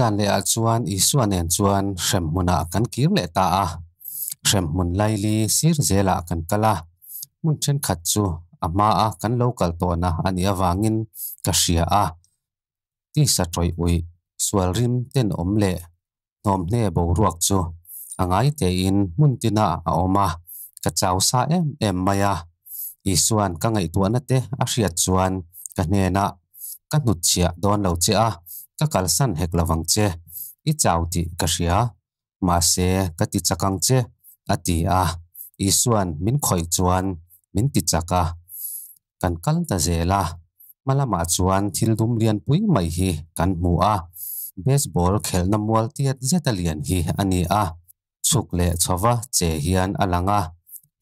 Zan lehah chuan Isua nen chuan hremhmunah kan kir leh ta a. Hremhmun laili sir zelah kan kal a, hmun thenkhat chu a hmaa kan lo kal tawhna a nih avangin ka hria a. Tisa tawih uih, sual rim tenawm leh hnawmhne boruak chu a ngai tein hmun tinah a awm a, ka chau sa em em mai a. Isua'n ka ngaihtuahna te a hriat chuan ka hnenah, Ka hnutchhiah dawn lo che a, ka kalsan hek lo vang che, i chau tih ka hria, mahse ka ti chak ang che, a ti a. Isua'n min khawih chuan min ti chak a, kan kal ta zel a. Hma lamah chuan thil dum lian pui mai hi kan hmu a, baseball khelhna mual tiat zeta lian hi a ni a. Chhuk leh chhova che hian a lang a,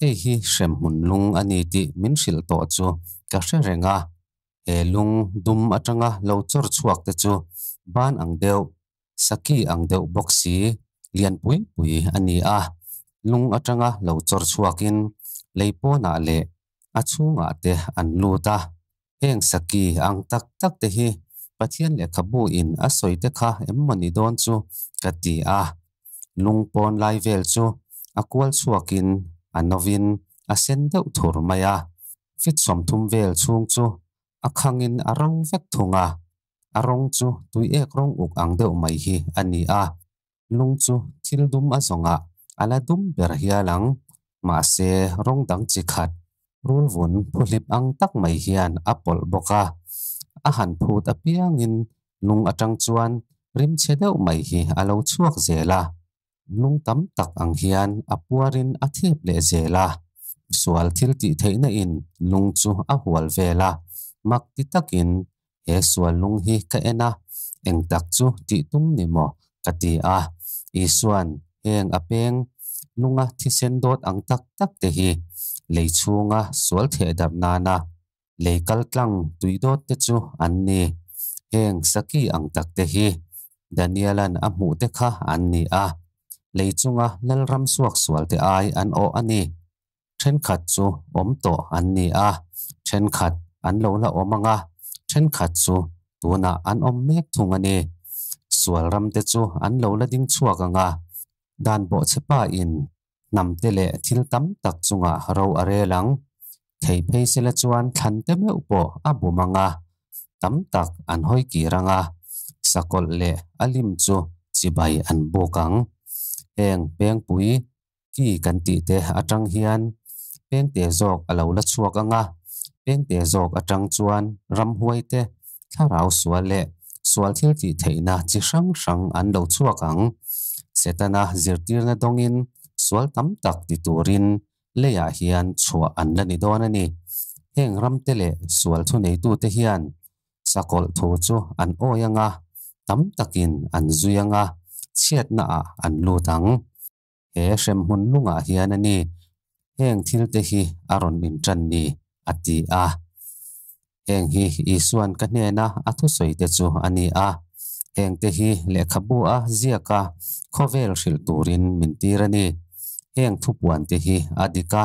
hei hi hremhmun lung a ni tih min hrilh tawh chu ka hre reng a. He lung dum atanga lo chawr chhuak te chu ban ang deuh, saki ang deuh bawk si, lian pui pui a ni a. Lung atanga lo chawr chhuakin lei pawnah leh a chhungah te an lut a. Heng saki ang tak tak te hi Pathian lehkhabu in a sawi te kha em maw ni dawn chu ka ti a. Lung pawn lai vel chu a kual chhuakin a novin a sen deuh thur mai a. Fit 30 vel chhung chu a khangin a ro vek thung a. A rawng chu tuiek rawng uk ang deuh mai hi a ni a. Lung chu thil dum a zawngah a la dum ber hial ang. Mahse, rawng dang chi khat, rulvun phuhlip ang tak mai hian a pawlh bawk a. A han phut apiangin lung atang chuan rimchhe deuh mai hi a lo chhuak zel a. Lung tam tak ang hian a puarin a thep leh zel a. Sual thil tih theihna in lung chu a hual vel a. Mak ti takin He sual lung hi ka en a, eng tak chu tih tum ni maw? ka ti a. Isua'n heng a peng lunga thisen dawt ang tak tak te hi lei chhunga sual theh darh nana lei kal tlang tui dawt te chu an ni. Heng saki ang tak te hi Daniela'n a hmuh te kha an ni a, lei chunga Lalram suak sual te ai an awh a ni. Thenkhat chu awm tawh an ni a, thenkhat an lo la awm ang a, thenkhat chu tunah an awm mek thung a ni. Sual ramte chu an lo la ding chhuak ang a, dan bawhchhe pa in hnamte leh thil tam tak chungah ro a rel ang. Thei phei sela chuan thlante meuh pawh a bum ang a, tam tak an hawi kir ang a, sakawlh leh a lim chu chibai an buk ang. Heng pengpui Ki kan tih te atang hian pengte zawk a lo la chhuak ang a, pengte zawk atang chuan ramhuai te, thlarau sual leh sual thil tih theihna chi hrang hrang an lo chhuak ang. Setana zirtirna dawngin sual tam tak ti turin leiah hian chhuah an la ni dawn a ni. Heng ramte leh sual thuneitute hian Sakawlh thu chu an awi ang a, tam takin an zui ang a, chhiatnaah an lut ang. He hremhmun lungah hian a ni, heng thilte hi a rawn inṭan ni, a ti a. Heng hi Isua'n ka hnena a thusawite chu a ni a, hengte hi lehkhabu a ziaka khawvel hrilh turin min tir a ni. Heng thupuante hi a dik a,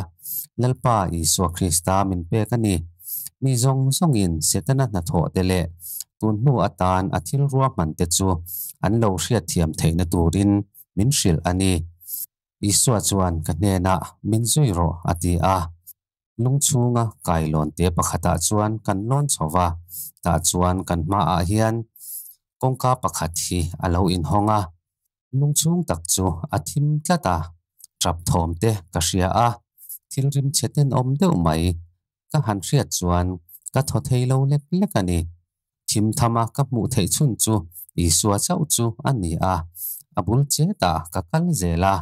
Lalpa Isua Krista min pek a ni. Mi zawng zawngin Setana hnathawhte leh tun hnu atan a thil ruahmante chu an lo hriatthiam theihna turin min hrilh a ni. Isua chuan ka hnenah, Min zui rawh, a ti a. Lung chhunga kailawn te pakhatah chuan kan lawn chho va, tah chuan kan hmaah hian kawngka pakhat hi a lo inhawng a. Lung chhung tak chu a thim tlat a, tap thawm te ka hria a, thil rimchhe tenawm deuh mai ka han hriat chuan ka thaw thei lo lek lek a ni. Thim thama ka hmuh theih chhun chu Isua chauh chu a ni a, a bul chetah ka kal zel a.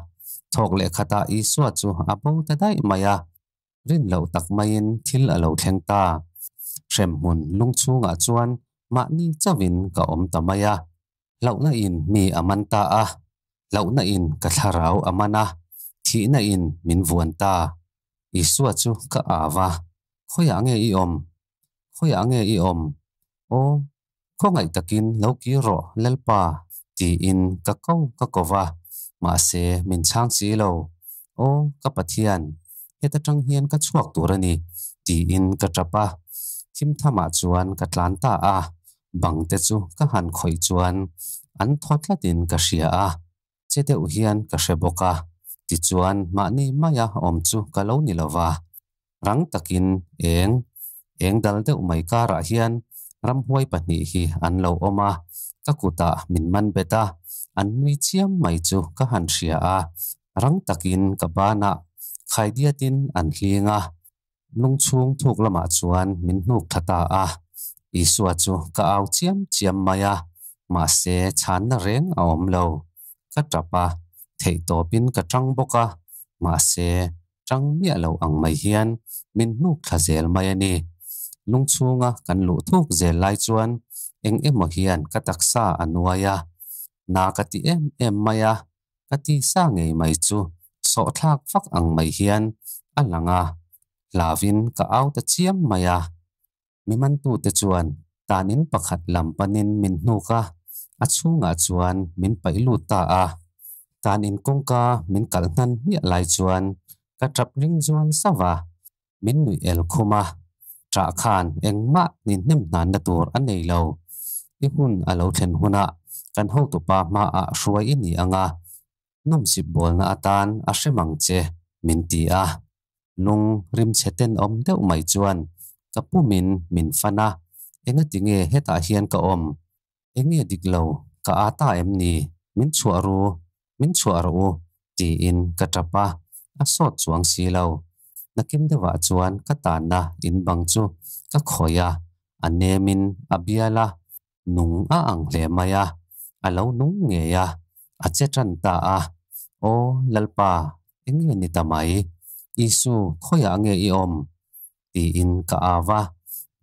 Thawk leh khatah Isua chu a bo ta daih mai a, rin loh tak maiin thil a lo thleng ta. Hremhmun lung chhungah chuan mahni chauhin ka awm ta mai a, hlauhna in mi a man ta a, hlauhna in ka thlarau a man a, thihna in min vuan ta. Isua chu ka au a, Khawiah nge i awm? Khawiah nge i awm? Aw, khawngaih takin lo kir rawh Lalpa, tiin ka ko ka ko va, mahse min chhang si lo. Aw, ka Pathian, heta tang hian ka chhuak tur a ni, tiin ka tap a. Thimthamah chuan ka tlan ta a, bang te chu ka han khawih chuan An thaw tlatin ka hria a, che deuh hian ka hre bawk a. Tichuan, mahni maia awm chu ka lo ni lova. Rang takin eng eng dal deuh mai karah hian ramhuai pahnih hi an lo awm a, ka kutah min man bet a, an nui chiam mai chu ka han hria a. Rang takin ka banah khaidiatin an hling a, lung chhung thuk lamah chuan min hnuk thla ta a. Isua chu ka au chiam chiam mai a, mahse chhanna reng a awm lo. Ka tap a, theihtawpin ka tang bawk a, mahse tang miah lo ang mai hian min hnuk thla zel mai a ni. Lung chhunga kan luh thuk zel lai chuan eng emaw hian ka taksa a nuai a, na ka ti em em mai a, ka tisa ngei mai chu sawhthlak vak ang mai hian a lang a, hlauin ka au ta chiam mai a. Mi mantute chuan tanin pakhat lam panin min hnuk a, a chhungah chuan min paih lut ta a. Tanin kawngka min kalh hnan hmiah lai chuan ka tap ring zual sauh a, min nuih el khum a. Ṭah khan engmah ninhnem hnanna tur a nei lo. I hun a lo thlen hunah kan hotupa hmaah hruai i ni ang a, nawmsip bawlna atan a hrem ang che, min ti a. Lung rimchhe tenawm deuh mai chuan ka pumin min fan a, engati nge hetah hian ka awm? Enge dik lo? Ka â ta em ni? Min chhuah ru, min chhuah rawh u, tiin ka tap a, a sawt chuang si lo. Nakin deuhah chuan ka tanna in bang chu ka khawih a, a nemin a bial a, nung a ang hle mai a, a lo nung ngei a, a che tan ta a, Aw Lalpa, enge ni ta mai? Isu, khawiah nge i awm? tiin ka au a,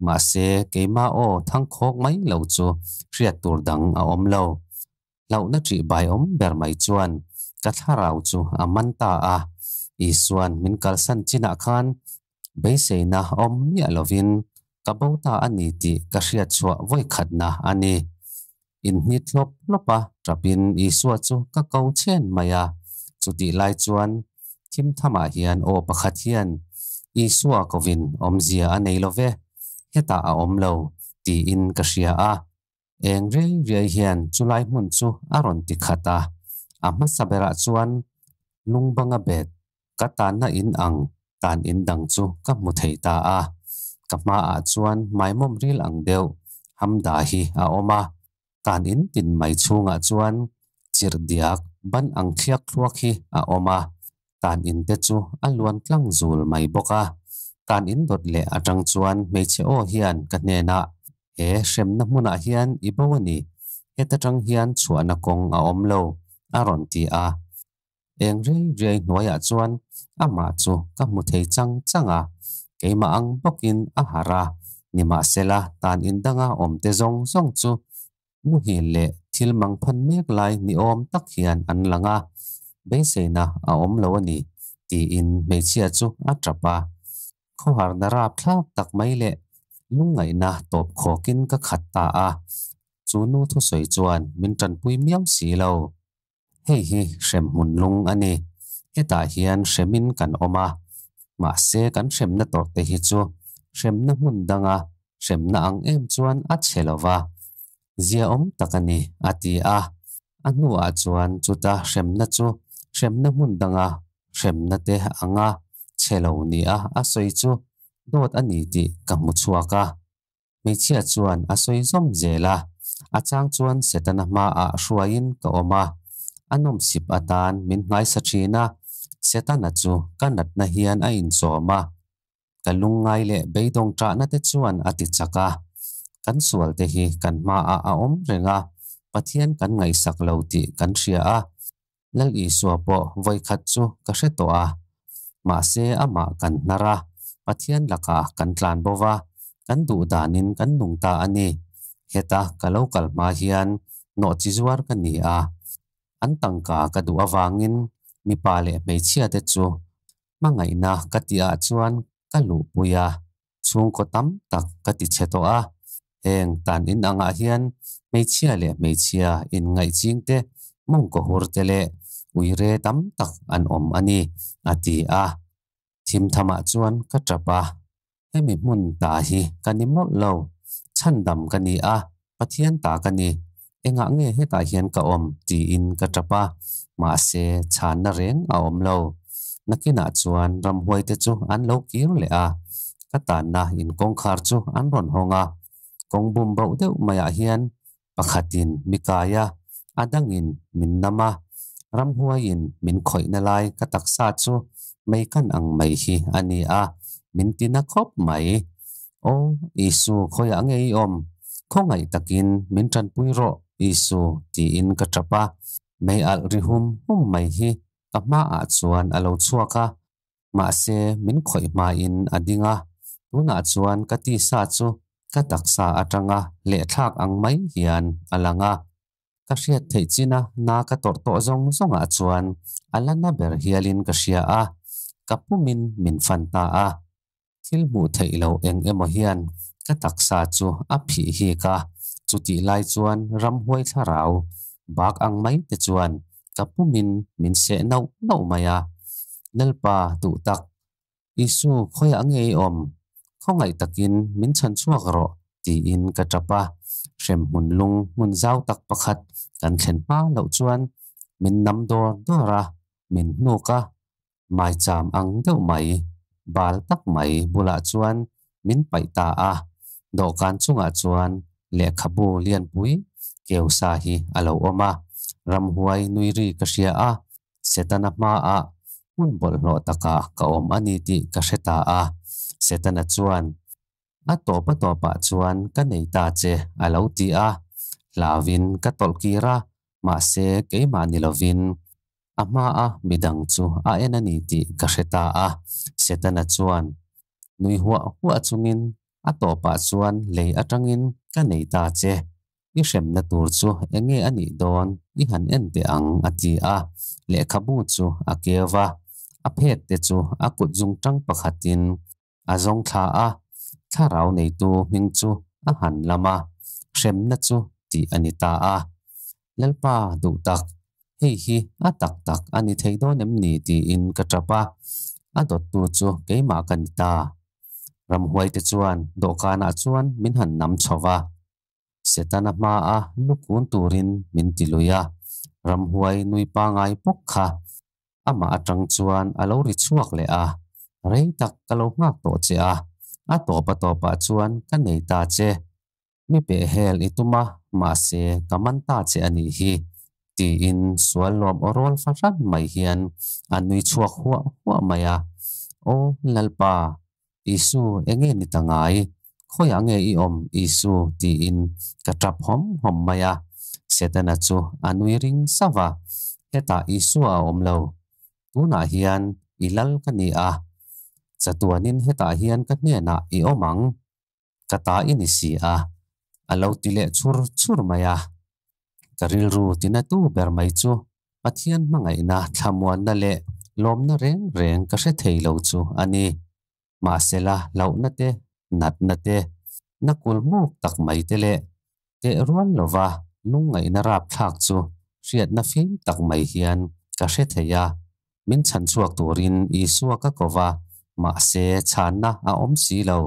mahse keimah aw thangkhawk mai lo chu hriat tur dang a awm lo. Hlauhna ṭih baiawm ber mai chuan ka thlarau chu a man ta a, Isua'n min kalsan chinah khan beiseina awm miah lovin ka bo ta a ni tih ka hriat chhuah vawikhatna a ni. Inhnit hlawp hlawp a ṭapin Isua chu ka ko chhen mai a, chutih lai chuan thim thamah hian aw pakhat hian, Isua kovin awmzia a nei lo ve, hetah a awm lo, tiin ka hria a. Eng riai riai hian chulai hmun chu a rawn ti khat a, a hmasa berah chuan lungbanga bet ka tanna in ang tan in dang chu ka hmu thei ta a. Ka hmaah chuan maimawm ril ang deuh hamda hi a awm a, tan in tin mai chhungah chuan chirh diak ban ang thliak thluak hi a awm a, tan in te chu a luan tlang zul mai bawk a. Tan in dawt leh atang chuan hmeichhe aw hian ka hnenah, He hremna hmunah hian i bo a ni, heta tang hian chhuahna kawng a awm lo, a rawn ti a. Eng riai riai hnuaiah chuan amah chu ka hmu thei chang chang a, keimah ang bawkin a harh a, nimahsela tan indanga awmte zawng zawng chu muhil leh thil mangphan mek lai ni awm tak hian an lang a, beiseina a awm lo a ni, tiin hmeichhia chu a tap a. Khawharna rapthlak tak mai leh lungngaihna tawp khawkin ka khat ta a, chu nu thusawi chuan min tanpui miau si lo. Hei hi hremhmun lung a ni. Hetah hian hremin kan awm a, mahse kan hremna tawrhte hi chu hremna hmun danga hremna ang em chuan a chhe lo va, ziaawm tak a ni, a ti a. A hnuah chuan chuta hremna chu hremna hmun danga hremna te anga chhe lo nia a sawi chu dawt a ni tih ka hmu chhuak a. Hmeichhia chuan a sawi zawm zel a, a chang chuan Setana hmaah hruaiin ka awm a, a nawmsip atan min hnaisa thin a, Setana chu ka natna hian a inchawm a, ka lungngai leh beidawng ṭahna te chuan a ti chak a, kan sualte hi kan hmaah a awm reng a, Pathian kan ngaihsak lo tih kan hria a, Lal Isua pawh vawikhat chu ka hre tawh a, mahse amah kan hnar a, Pathian lakah kan tlan bo va, kan duh danin kan nung ta a ni. Heta ka lo kal hma hian nawhchi zuar ka ni a, an tangka ka duh avangin mipa leh hmeichhiate chu hmangaihna ka tihah chuan ka luhpui a, chhungkaw tam tak ka ti chhe tawh a, heng tan in angah hian hmeichhia leh hmeichhia inngaih ching te, mawngkaw hur te leh uire tam tak an awm a ni, a ti a. Thim thamah chuan ka tap a, hemi hmun ta hi ka ni mawlh lo, chhandam ka ni a, Pathian ta ka ni. Engah nge hetah hian ka awm? tiin ka tap a, mahse chhanna reng a awm lo. Nakinah chuan ramhuaite chu an lo kir leh a, ka tanna in kawngkhar chu an rawn hawng a. Kawng bum bauh deuh maiah hian pakhatin mi kai a, a dangin min nam a, ramhuaiin min khawihna lai ka taksa chu mei kan ang mai hi a ni a, min ti na khawp mai. Aw Isu khawiah nge i awm? Khawngaih takin min tanpui rawh Isu tiin ka tap a, mei alh ri hum hum mai hi ka hmaah chuan a lo chhuak a, mahse min khawih hmain a ding a, tunah chuan ka tisa chu ka taksa atanga lehthlak ang mai hian a lang a. Ka hriat theih china na ka tawrh tawh zawng zawngah chuan a la na ber hialin ka hria a, ka pumin min fan ta a. Thil hmuh theih loh eng emaw hian ka taksa chu a phih hik a, chutih lai chuan ramhuai thlarau bak ang mai te chuan ka pumin min seh nauh nauh mai a. Lalpa duh tak, Isu khawiah nge i awm? Khawngaih takin min chhan chhuak rawh tiin ka tap a. Hremhmun lung hmun zau tak pakhat kan thlen hma loh chuan min nam dawr dawr a, min hnuk a. Maicham ang deuh mai, bal tak mai bulah chuan min paih ta a. Dawhkan chungah chuan lehkhabu lianpui keusa hi a lo awm a. Ramhuai nui ri ka hria a, Setana hmaah hmun bawlhhlawh takah ka awm a ni tih ka hre ta a. Setana chuan, A tawp a tawpah chuan ka nei ta che, a lo ti a. Hlauvin ka tawlh kir a, mahse keimah ni lovin a hmaa midang chu a en a ni tih ka hre ta a. Setana chuan nui huah huah chungin a tawpah chuan lei atangin ka nei ta che, I hremna tur chu enge a nih dawn i han en teh ang, a ti a. Lehkhabu chu a keu va, a phek te chu a kut zungtang pakhatin a zawng thla a, thlarau neitu hming chu a han lam a, hremna chu tih a ni ta a. Lalpa duh tak, hei hi a tak tak a ni thei dawn em ni tiin ka tap a, a dawttu chu keimah ka ni ta. Ramhuaite chuan dawhkanah chuan min han nam chho va. Setana hmaa lu kun turin min ti lui a, ramhuai nui pangai bawk kha amah atang chuan a lo ri chhuak leh a, Rei tak ka lo nghak tawh che a, a tawp a tawpah chuan ka nei ta che. Mi pehhel i tum a, mahse ka man ta che a nih hi, tiin sual lawm aw rawl fahran mai hian a nui chhuak huah huah mai a. Aw Lalpa, Isu, enge ni ta ngai? Khawiah nge i awm, Isu? tiin ka tap hawm hawm mai a. Setana chu a nui ring sauh a, Hetah Isua a awm lo. Tunah hian i lal ka ni a, chatuanin hetah hian ka hnenah i awm ang. Ka ta i ni si a, a lo ti leh chhur chhur mai a. Ka rilru tinatu ber mai chu Pathian hmangaihna thlamuanna leh lawmna reng reng ka hre thei lo chu a ni. Mahsela hlauhna te, natna te, na kulmuk tak mai te leh teh rual lova lungngaihna rapthlak chu hriatna fim tak mai hian ka hre thei a. Min chhan chhuak turin Isua ka ko va, mahse chhanna a awm si lo.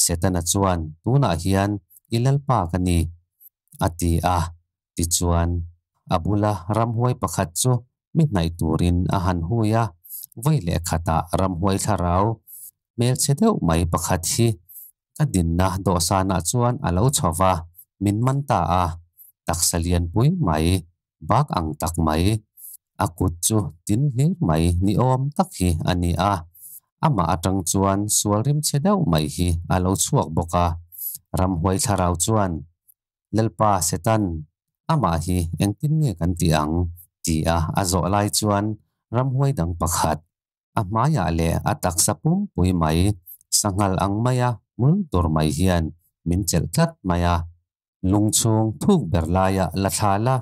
Setana chuan, Tunah hian i Lalpa ka ni, a ti a. Tichuan, a bula ramhuai pakhat chu mi hnaih turin a han hui a, vawi leh khatah ramhuai thlarau hmelchhe deuh mai pakhat hi ka dinna dawhsanah chuan a lo chho va, min man ta a, taksa lianpui mai bak ang tak mai, a kut chu tin hlir mai ni awm tak hi a ni a, amah atang chuan sual rimchhe deuh mai hi a lo chhuak bawk a, ramhuai thlarau chuan Lalpa Setan, amah hi engtin nge kan tih ang? ti a a zawh lai chuan ramhuai dang pakhat, a hmaiah leh a taksa pumpui mai, sanghal ang maia hmul tur mai hian min chelh tlat mai a. Lung chhung thuk ber laiah la thla la,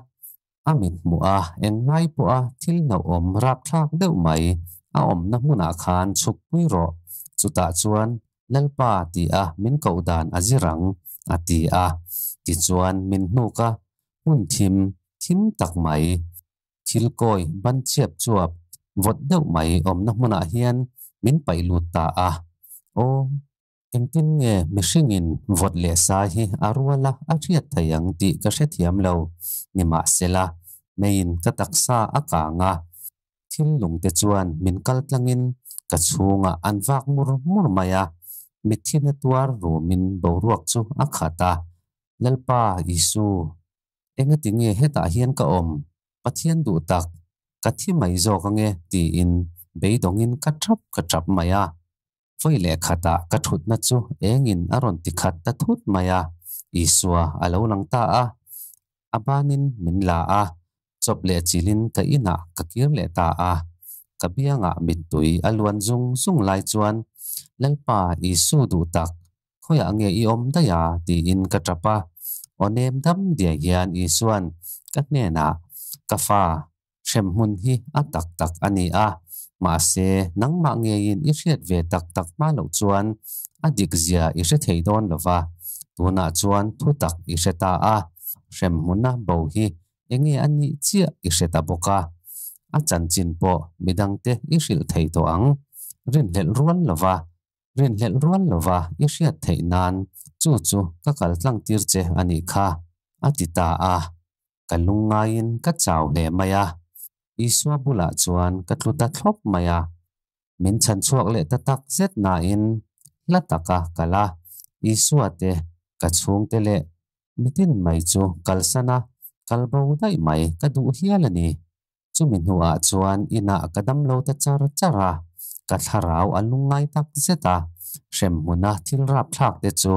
a mit hmuh a englai pawha thil hlauhawm rapthlak deuh mai a awmna hmunah khan chhukpui rawh, chutah chuan Lalpa ti a min koh dan a zir ang, a ti a. Tichuan min hnuk a, hmun thim, thim tak mai, thil kawi ban chiap chuap vawt deuh mai awmna hmunah hian min paih lut ta a. Aw. Engtin nge mihringin vawt leh sa hi a ruala a hriat theih ang tih ka hrethiam lo. Nimahsela, meiin ka taksa a kang a, thil lungte chuan min kal tlangin ka chhungah an vak mur mur mai a, mitthi na tuar rumin boruak chu a khat a. Lalpa Isu, engati nge hetah hian ka awm? Pathian duh tak, ka thi mai zawk ange tiin beidawngin ka tap ka tap mai a. Vawi leh khatah ka thutna chu engin a rawn ti khat ta thut mai a, Isua a lo lang ta a. A banin min la a, chawp leh chilhin ka inah ka kir leh ta a. Ka biangah mittui a luan zung zung lai chuan, Lalpa Isu duh tak, khawiah nge i awm daih a? tiin ka tap a. Aw nem dam diai hian Isuan ka hnenah, Ka fa, Hremhmun hi a tak tak a ni a, mahse nangmah ngeiin i hriat ve tak tak hma loh chuan a dik zia i hre thei dawn lo va, tunah chuan thu tak i hre ta a, hremhmuna bo hi enge a nih chiah i hre ta bawk a, a chanchin pawh midangte i hrilh thei tawh ang. Rinhlelh rual lo va, rinhlelh rual lo va i hriat theih nan chu chu ka kal tlang tir che a nih kha, a ti ta a. Ka lungngaiin ka chau hle mai a, Isua bulah chuan ka tlu ta thlawp mai a. Min chhan chhuak leh ta tak zet nain hla taka kal a, Isua te, ka chhungte leh mitin mai chu kalsan a, kal bo daih mai ka duh hial a ni. Chumi hnuah chuan inah ka dam lo ta char char a, ka thlarau a lungngai tak zet a, hremhmuna thil rapthlak te chu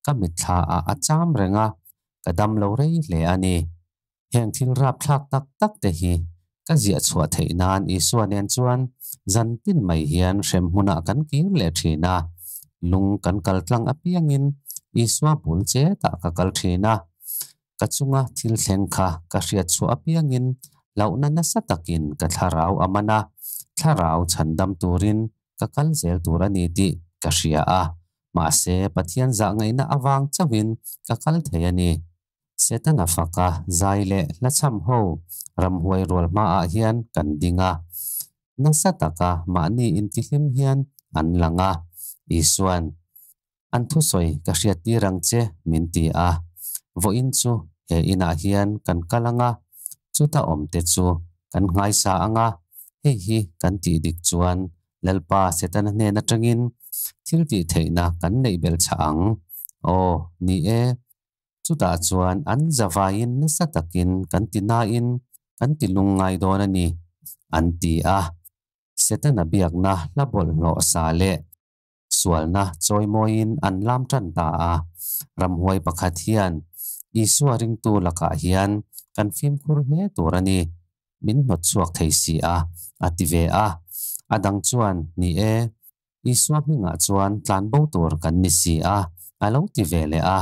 ka mitthla ah a cham reng a, ka dam lo rei hle a ni. Heng thil rapthlak tak tak te hi ka ziah chhuah theih nan Isua nen chuan zan tin mai hian hremhmunah kan kir leh thin a, lung kan kal tlang apiangin Isua bul chetah ka kal thin a. Ka chunga thil thleng kha ka hriat chhuah apiangin hlauhna nasa takin ka thlarau a man a, thlarau chhandam turin ka kal zel tur a ni tih ka hria a, mahse Pathian zah ngaihna avang chauhin ka kal thei a ni. Setana faka zai leh hlachham ho ramhuai rual hmaah hian kan ding a, nasa taka mahni intihlim hian an lang a, Isuan An thusawi ka hriattir ang che min ti a, vawiin chu he inah hian kan kal ang a, chuta awmte chu kan nghaisa ang a, hei hi kan tih dik chuan Lalpa Setana hnen atangin thil tih theihna kan neih belh chah ang. Aw, ni e, chutah chuan an zavaiin nasa takin kan ti nain kan ti lungngai dawn a ni, an ti a. Setana biakna hla bawlhhlawh sa leh Sualna chawimawiin an lam tan ta a. Ramhuai pakhat hian Isua ringtu lakah hian kan fimkhur hle tur a ni, min hnawt chhuak thei si a, a ti ve a. A dang chuan, Ni e, Isua hmingah chuan tlan bo tur kan ni si a, a lo ti ve leh a.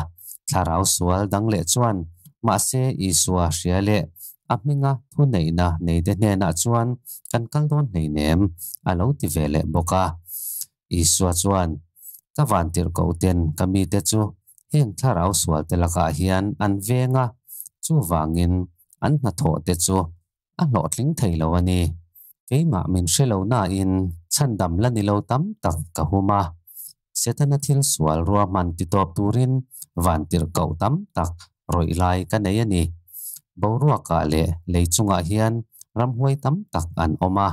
Thlarau sual dang leh chuan, Mahse Isua hria leh a hminga thuneihna neite hnenah chuan kan kal dawn hleinem, a lo ti ve leh bawk a. Isua chuan, Ka vantirhkohten ka mite chu heng thlarau sualte lakah hian an veng a, chuvangin an hnathawhte chu a hlawhtling thei lo a ni. Keimah min hre lo nain chhandam la ni lo tam tak ka hum a. Setana thil sual ruahman titawp turin vantirhkoh tam tak rawih lai ka nei a ni. Boruakah leh lei chungah hian ramhuai tam tak an awm a.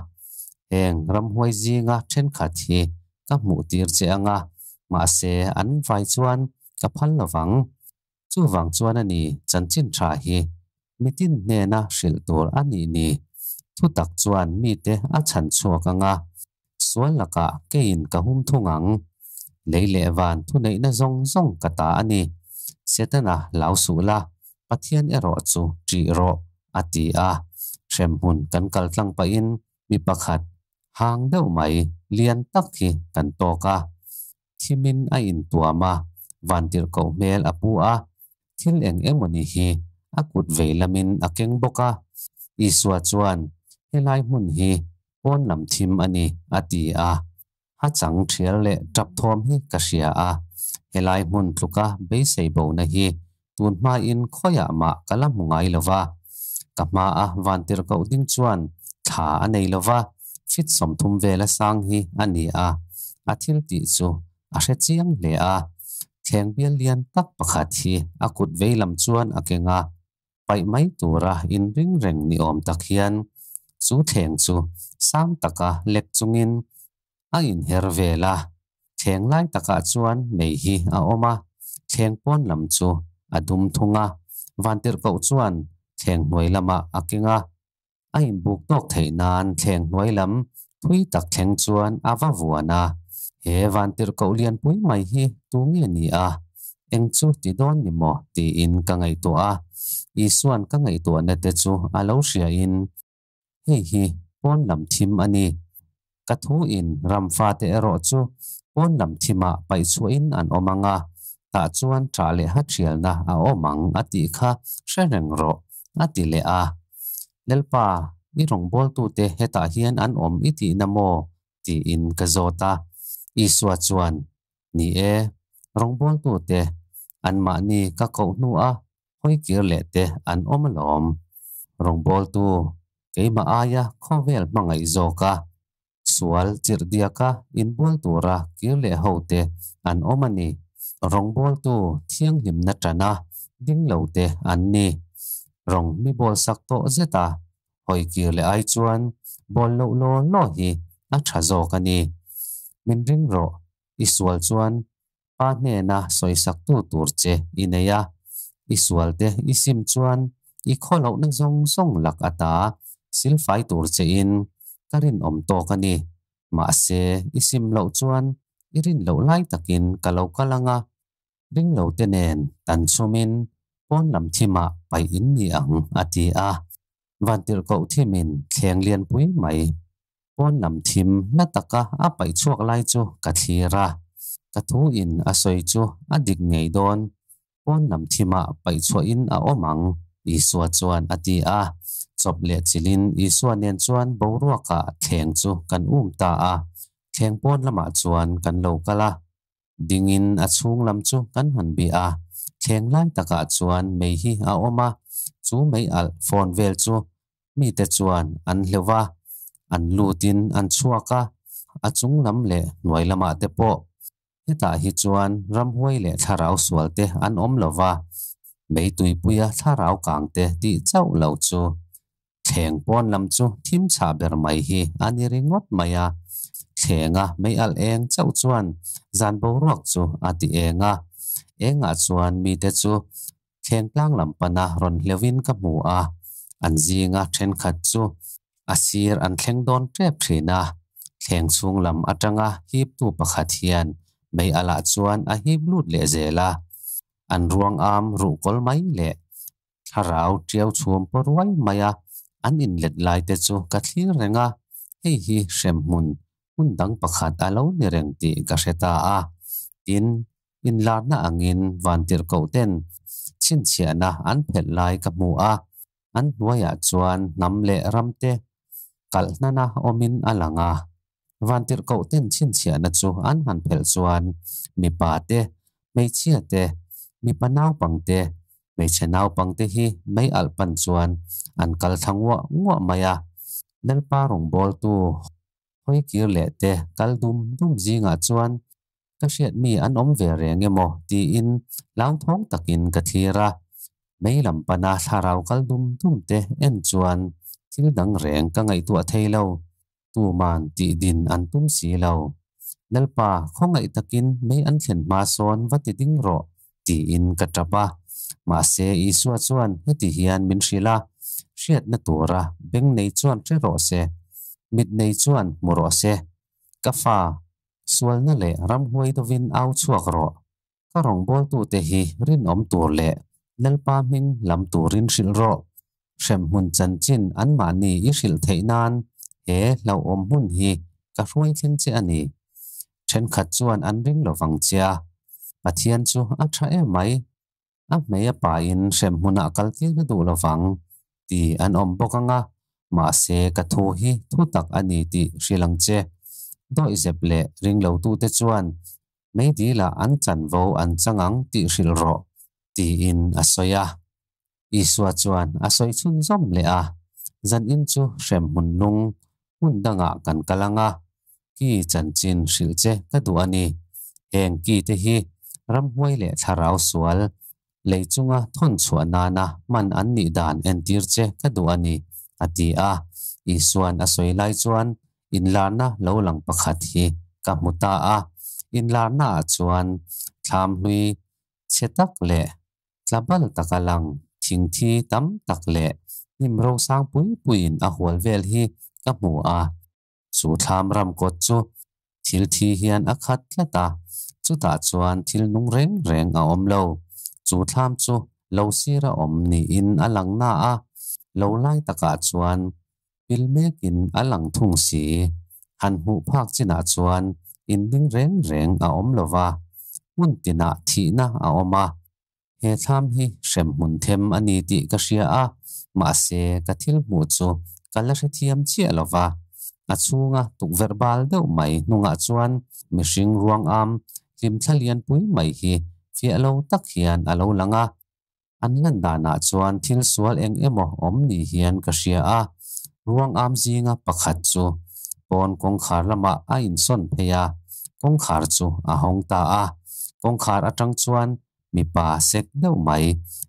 Heng ramhuai zinga thenkhat hi ka hmuh tir che ang a, mahse an vai chuan ka phal lo vang. Chuvang chuan a ni chanchin tha hi mitin hnena hrilh tur a nih ni. Thutak chuan mite a chhan chhuak ang a, sual lakah keiin ka hum thung ang. Lei leh van thuneihna zawng zawng ka ta a ni. Setana hlau suh la, Pathian erawh chu ṭih rawh, a ti a. Hremhmun kan kal tlang pahin mi pakhat hang deuh mai lian tak hi kan tawk a. Thimin a intuam a, vantirhkoh hmel a pu a, thil eng emawni hi a kut vei lamin a keng bawk a. Isua chuan, Helai hmun hi pawn lam thim a ni, a ti a. A chang thial leh tap thawm hi ka hria a, helai hmun tluka beisei bona hi tun hmain khawiah mah ka la hmu ngai lo va. Ka hmaa vantirhkoh ding chuan thla a nei lo va, fit 30 vela sang hi a ni a, a thil tih chu a hre chiang hle a. Thleng bial lian tak pakhat hi a kut vei lam chuan a keng a, paih mai tura inring reng ni awm tak hian chu thleng chu sang taka lek chungin a inher vel a. Thleng lai takah chuan mei hi a awm a, thleng pawn lam chu a dum thung a. Vantirhkoh chuan thleng hnuai lamah a keng a, a inbuk tawk theih nan thleng hnuai lam thui tak thleng chuan a va vuan a. He vantirhkoh lianpui mai hi tu nge ni a? Eng chu ti dawn ni maw? tiin ka ngaihtuah a. Isua'n ka ngaihtuahna te chu a lo hriain, Hei hi pawn lam thim a ni. Ka thu in ram fate erawh chu pawn lam thimah paih chhuahin an awm ang a, tah chuan ṭah leh hathialna a awm ang a tih kha hre reng rawh, a ti leh a. Lalpa, i rawngbawltute hetah hian an awm i tihna maw? tiin ka zawt a. Isua chuan, Ni e, rawngbawltute anmahni ka koh hnua hawi kir leh te an awm alawm. Rawngbawltu, keimah aia khawvel hmangaih zawka sual chirhdiaka inbual tura kir leh ho te an awm a ni. Rawngbawltu thianghlimna tana ding lo te an ni. Rawng mi bawl sak tawh zeta hawi kir leh ai chuan bawl loh law law hi a tha zawk a ni. Min ring rawh, i sual chuan Pa hnena sawisaktu tur che i nei a, i sualte i sim chuan i khawlohna zawng zawng lak ata silfai tur chein ka rinawm tawk a ni. Mahse, i sim loh chuan i rin loh lai takin ka lo kal ang a, ringlote nen tan chhumin pawn lam thimah paih in ni ang, a ti a. Vantirhkoh thimin thleng lianpui mai Pawn lam thim hla taka a paih chhuak lai chu ka thlir a, ka thu in a sawi chu a dik ngei dawn. Pawn lam thimah paih chhuahin a awm ang, Isua chuan a ti a. Chawp leh chilhin Isua nen chuan boruakah thleng chu kan um ta a, thleng pawn lamah chuan kan lo kal a. Dingin a chhung lam chu kan han bih a, thleng lai takah chuan mei hi a awm a, chu mei alh fawn vel chu mite chuan an hleuh a, an lutin an chhuak a, a chung lam leh hnuai lamah te pawh. Hetah hi chuan ramhuai leh thlarau sual te an awm lo va, mei tuipuia thlarau kang te tih chauh lo chu. Thleng pawn lam chu thim chhah ber mai hi a ni ringawt mai a, thlenga mei alh eng chauh chuan zan boruak chu a ti eng a, engah chuan mite chu thleng tlang lam pana rawn hleuhin ka hmu a, an zinga thenkhat chu a sir an thleng dawn tep thin a, thleng chhung lam atanga hiptu pakhat hian mei alh ah chuan a hip lut leh zel a, an ruang am ruhkawl mai leh Thlarau tiau chhum paw ruai mai a, an inlet lai te chu ka thlir reng a, hei hi hremhmun hmun dang pakhat a lo ni reng tih ka hre ta a. Tin, inlarna angin vantirhkoh ten chhinchhiahna an phelh lai ka hmu a, an hnuaiah chuan hnam leh ram te kalhnana awmin a lang a. Vantirhkoh ten chhinchhiahna chu an han phelh chuan mipa te, hmeichhia te, mipa naupang te, hmeichhe naupang te hi mei alh pan chuan an kal thla nguah nguah mai a. Lalpa rawngbawltu hawi kir leh te kal dum dum zingah chuan ka hriat mi an awm ve reng emaw tiin hlauthawng takin ka thlir a. Mei lam pana thlarau kal dum dum te en chuan thil dang reng ka ngaihtuah thei lo. Tuman tih din an tum si lo. Lalpa, khawngaih takin mei an thlen hma sawn va ti ding rawh, tiin ka tap a. Mahse, Isua chuan heti hian min hrilh a, Hriatna tura beng nei chuan hre rawh se, mit nei chuan hmu rawh se. Ka fa, sualna leh ramhuai dovin au chhuak rawh. Ka rawngbawltute hi rinawm tur leh Lalpa hming lam turin hrilh rawh. Hremhmun chanchin anmahni i hrilh theih nan he hlauhawm hmun hi ka hruai thleng che a ni. Thenkhat chuan an ring lo vang che a, Pathian chu a tha em mai, a hmei a pain hremhmunah kal tir na duh lo vang ti an awm bawk ang a, mahse ka thu hi thu tak a ni tih hrilh ang che. Dawihzep leh ringlotute chuan Meidila an chanvo an chang ang tih hrilh rawh, tiin a sawi a. Isua chuan a sawi chhunzawm leh a, Zanin chu hremhmun lung hmun dangah kan kal ang a, ki chanchin hrilh che ka duh a ni. Heng ki te hi ramhuai leh thlarau sual lei chunga thawn chhuah nana hman an nih dan entir che ka duh a ni, a ti a. Isuan a sawi lai chuan inlarna lo lang pakhat hi ka hmu ta a. Inlarnaah chuan thlam hlui chhe tak leh tlabal taka lang thingthi tam tak leh hnim rosang pui puiin a hual vel hi ka hmu a. Chu thlam ram kawt chu thil thi hian a khat tlat a, chutah chuan thil nung reng reng a awm lo. Chu thlam chu lo sira awm niin a lang na a, lo lai takah chuan pil mekin a lang thung si. Han hmuh phak chinah chuan in ding reng reng a awm lo va, hmun tinah thihna a awm a. He thlam hi hremhmun them a ni tih ka hria a, mahse ka thil hmuh chu ka la hrethiam chiah lo va. A chhunga tukverh bal deuh mai hnungah chuan mihring ruang am hlimthla lianpui mai hi fiah lo tak hian a lo lang a. An lan danah chuan thil sual eng emaw awm ni hian ka hria a, ruang am zinga pakhat chu pawn kawngkhar lamah a insawn phei a, kawngkhar chu a hawng ta a. Kawngkhar atang chuan mipa sek deuh mai,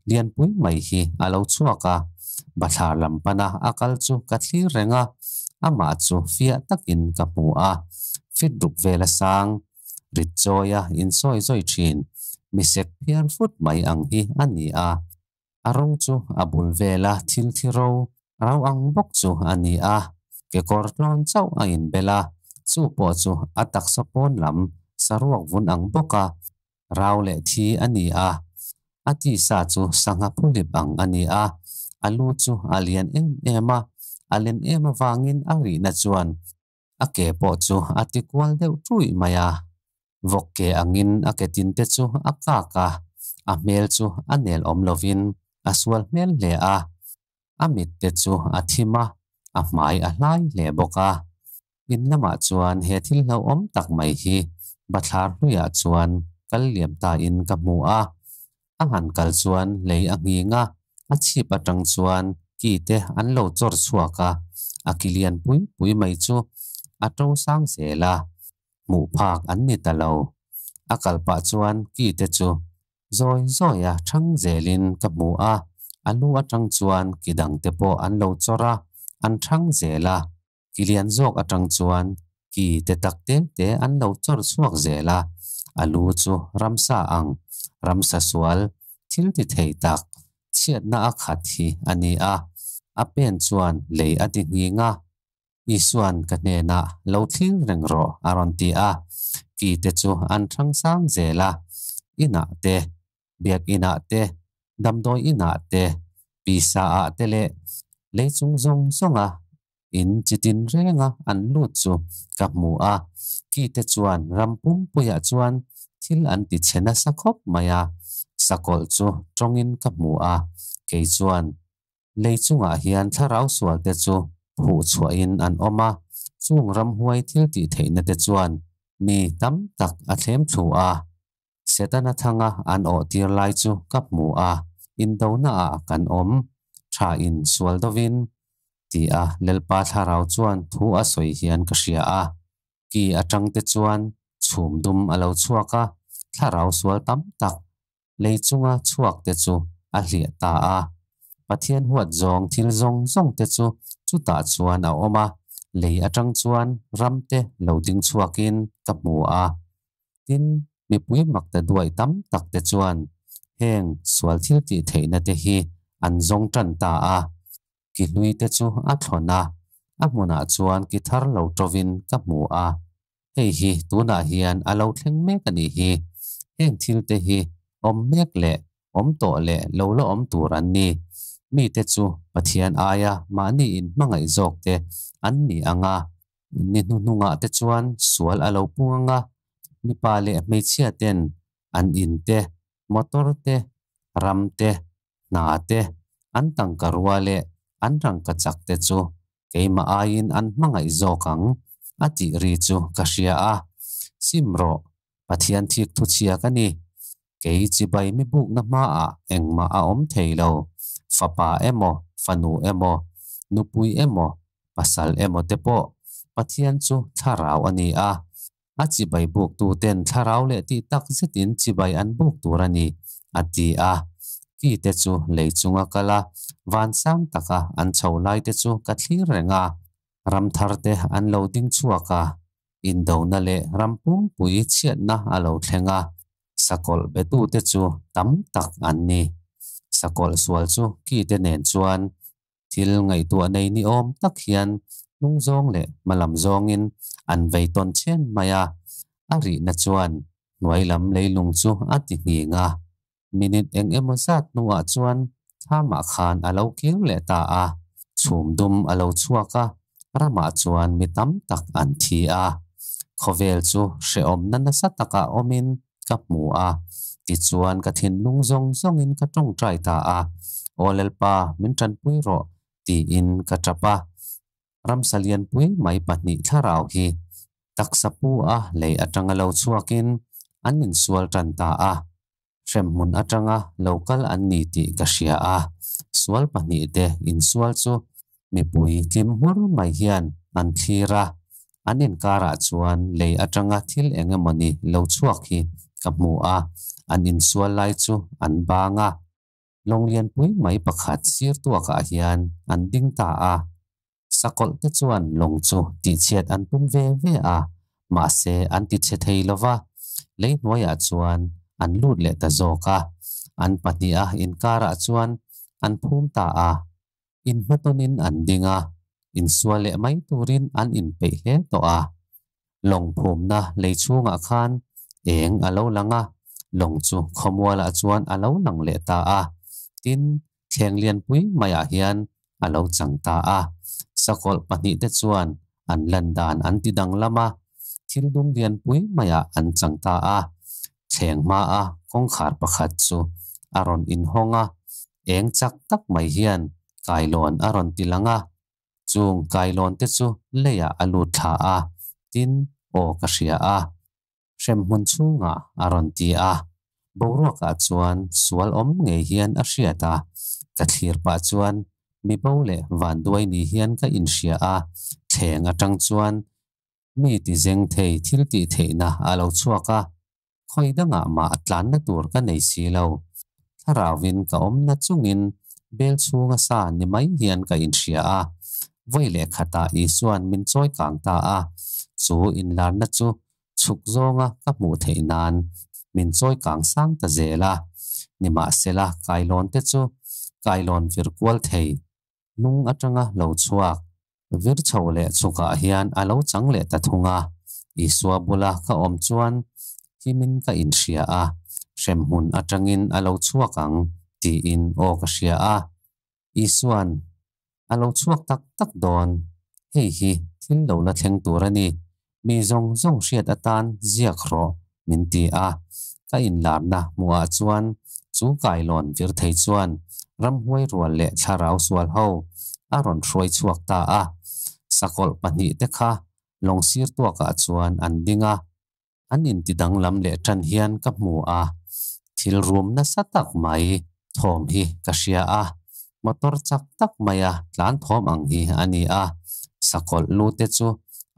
lianpui mai hi a lo chhuak a, bathlar lam pana a kal chu ka thlir reng a, amah chu fiah takin ka hmu a, fit ruk vela sang, rit chawia insawi zawi thin, mi sek phiar fut mai ang hi a ni a. A rawng chu a bul vela thil thi ro rau ang bawk chu a ni a, kekawr tlawn chauh a inbel a, chu pawh chu a taksa pawn lam saruak vun ang bawka rau leh thi a ni a. A tisa chu sangha phulip ang a ni a, a lu chu a lian em em a, a len em avangin a rihna chuan a ke pawh chu a ti kual deuh ṭuih mai a. Vawk ke angin a ke tin te chu a kak a, a hmel chu a nel awm lovin a sual hmel hle a. A mit te chu a thim a, a hmai a hlai hle bawk a. In lamah chuan he thil hlauhawm tak mai hi bathlar hluiah chuan kal liam tain ka hmu a. A han kal chuan lei a nghing a, a chhip atang chuan ki te an lo chawr chhuak a, a ki lian pui pui mai chu a to sang zel a, hmuh phak an ni ta lo. A kal pah chuan ki te chu zawi zawi a thang zelin ka hmu a, a lu atang chuan ki dang te pawh an lo chawr a, an thang zel a. Ki lian zawk atang chuan ki te tak te te an lo chawr chhuak zel a, a lu chu ramsa ang, ramsa sual, thil ti thei tak, chhiatna a khat hi a ni a. A pen chuan lei a ti nghing a, Isuan ka hnenah lo thlir reng rawh a rawn ti a. Ki te chu an thang sang zel a, inah te, biakinah te, damdawi inah te, pisa ah te leh lei chung zawng zawnga in chitin renga an lut chu ka hmu a. Ki te chuan ram pumpuiah chuan thil an ti chhe nasa khawp mai a, sakawlh chu tawngin ka hmu a, kei chuan lei chungah hian thlarau sual te chu phuh chhuahin an awm a, chung ramhuai thil tih theihna te chuan mi tam tak a thlem thlu a. Setana thanga an awh tir lai chu ka hmu a, indonaah kan awm, tha in sual dovin, ti a Lalpa thlarau chuan thu a sawi hian ka hria a. Ki atang te chuan chhum dum a lo chhuak a, thlarau sual tam tak lei chunga chhuak te chu a hliah ta a. Pathian huat zawng thil zawng zawng te chu chutah chuan a awm a, lei atang chuan ram te lo ding chhuakin ka hmu a. Tin, mipui makta duai tam tak te chuan heng sual thil tih theihna te hi an zawng tan ta a. Ki hlui te chu a thlawn a, a hmunah chuan ki thar lo tovin ka hmu a. Hei hi tunah hian a lo thleng mek a nih hi. Heng thil te hi awm mek leh awm tawh leh lo la awm tur an ni. Mite chu Pathian aia mahni in hmangaih zawk te an ni ang a, ni hnuhnungah te chuan sual a lo pung ang a, mipa leh hmeichhia ten an in te, motor te, ram te, hna te, an tangka rua leh an rangkachak te chu keimah aiin an hmangaih zawk ang a tih ri chu ka hria a. Sim rawh, Pathian thik thuchhia ka ni. Kei chibai mi bukna hmaah engmah a awm thei lo. Fapa emaw, fanu emaw, nupui emaw, pasal emaw te pawh Pathian chu thlarau a ni a. A chibai bûktuten thlarau leh tih tak zetin chibai an bûk tûr a ni, a ti a. Kite chu lei chunga kal a, van sang taka an chho laite chu ka thlir reng a. Ram tharte an lo ding chhuak a, indona leh ram pumpui chhiatna a lo thleng a, sakawlh betute chu tam tak an ni. Sakawlh sual chu kite nen chuan thil ngaihtuah nei ni awm tak hian hnung zawng leh hma lam zawngin an vei tawn chhen mai a, a rihna chuan hnuai lam leilung chu a ti nghing a. Minute eng emaw zat hnuah chuan thlamah khan a lo kir leh ta a, chhum dum a lo chhuak a, ramah chuan mi tam tak an thi a. Khawvel chu hrehawmna nasa takah awmin ka hmu a, tichuan ka thinlung zawng zawngin ka tawngtai ta a, Aw Lalpa, min tanpui rawh, tiin ka tap a. Ramsa lianpui mai pahnih thlarau hi taksa pu a lei atanga lo chhuakin an insual tan ta a. Hremhmun atanga lo kal an ni tih ka hria a, sual pahnihte insual chu mipui tlim hmur mai hian an thlir a, an inkarah chuan lei atanga thil eng emawni lo chhuak hi ka hmu a, an insual lai chu an bang a. Lawng lianpui mai pakhat sir tuakah hian an ding ta a. Sakawlh te chuan lawng chu tihchhiat an tum ve ve a, mahse an tichhe thei lo va, lei hnuaiah chuan an lut leh ta zawk a. An pahniha inkarah chuan an phum ta a. Inhmatawnin an ding a, insual leh mai turin an inpeih hle tawh a. Lawng phumna lei chhungah khan eng a lo lang a, lawng chu khawmualah chuan a lo lang leh ta a. Tin, thleng lianpui maiah hian a lo chang ta a. Sakawlh pahnihte chuan an lan dan an ti danglam a, thil dum lianpui maiah an chang ta a. Thleng hmaa kawngkhar pakhat chu a rawn inhawng a, eng chak tak mai hian kailawn a rawn ti lang a. Chung kailawn te chu leiah a lut thla a, tin, aw ka hria a. Hremhmun chhungah a rawn ti a. Boruakah chuan sual awm ngei hian a hriat a, ka thlir pah chuan mi bo leh vanduai ni hian ka inhria a, thleng atang chuan mi ti zeng thei thil tih theihna a lo chhuak a, khawi dangah mah tlanna tur ka nei si lo. Thlarauin ka awmna chungin bel chhunga sa ni mai hian ka inhria a, vawi leh khatah Isuan min chawi kang ta a, chu inlarna chu chhuk zawnga ka hmuh theih nan min chawi kang sang ta zel a. Nimahsela kailawn te chu kailawn vir kual thei lung atanga lo chhuak vir chho leh chhukah hian a lo chang leh ta thung a. Isua bula ka awm chuan himin ka inhria a, hremhmun atangin a lo chhuak ang tiin aw ka hria a. Isuan a lo chhuak tak tak dawn. Hei hi thil lo la thleng tur a ni. Mi zawng zawng hriat atan ziak rawh min ti a. Ka inlarna hmuhah chuan chu kailawn vir thei chuan ramhuai rual leh thlarau sual ho a rawn hruai chhuak ta a. Sakawlh pahnihte kha lawng sir tuakah chuan an ding a. An inti danglam leh tan hian ka hmu a, thil rum nasa tak mai thawm hi ka hria a, motor chak tak maia tlan thawm ang hi a ni a, sakawlh lu te chu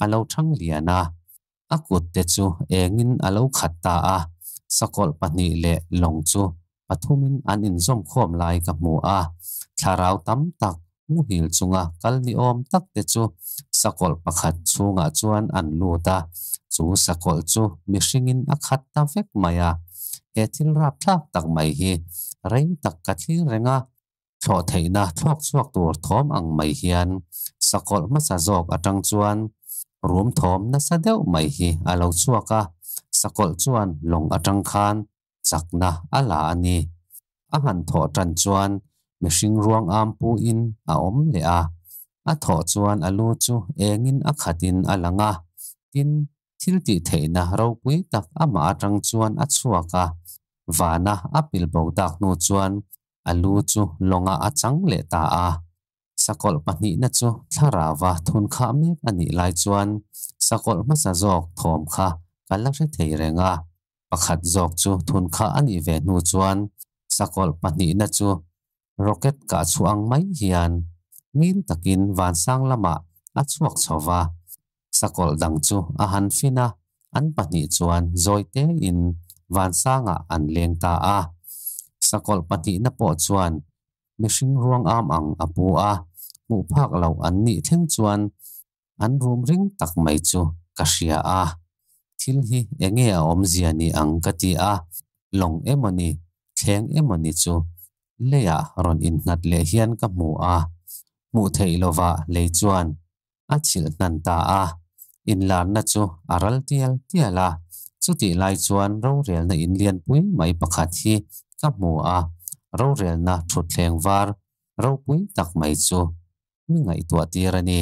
a lo thang lian a, a kut te chu engin a lo khat ta a, sakawlh pahnih leh lawng chu pathumin an inzawm khawm lai ka hmu a, thlarau tam tak muhil chunga kal ni awm tak te chu sakawlh pakhat chhungah chuan an lut a, chu sakawlh chu mihringin a khat ta vek mai a. He thil rapthlak tak mai hi rei tak ka thlir reng a, thlawh theihna thlawk chhuak tur thawm ang mai hian sakawlh hmasa zawk atang chuan rum thawm nasa deuh mai hi a lo chhuak a, sakawlh chuan lawng atang khan chakna a la a ni. A han thawh tan chuan mihring ruang am puin a awm leh a, a thawh chuan a lu chu engin a khatin a lang a, tin, thil tih theihna ropui tak amah atang chuan a chhuak a, vana a pilbo tak hnu chuan a lu chu lawngah a chang leh ta a. Sakawlh pahnihna chu thlarauva thun khah mek a nih lai chuan sakawlh hmasa zawk thawm kha ka la hre thei reng a. Pakhat zawk chu thun khah a nih ve hnu chuan sakawlh pahnihna chu rocket kah chhuah ang mai hian ngil takin vansang lamah a chhuak chho va. Sakawlh dang chu a han fin a, An pahnih chuan zawi tein vansangah an leng ta a. Sakawlh pahnihna pawh chuan mihring ruang am ang a pu a, hmuh phak loh an nih thleng chuan an rum ring tak mai chu ka hria a. Thil hi enge a awmzia ni ang ka ti a, lawng emawni thleng emawni chu leiah rawn innghat leh hian ka hmu a, hmuh theih lovah lei chuan a chhilh hnan ta a, inlarna chu a ral tial tial a. Chutih lai chuan rorelna in lianpui mai pakhat hi ka hmu a, rorelna thutthleng var ropui tak mai chu mi ngaihtuah tir a ni.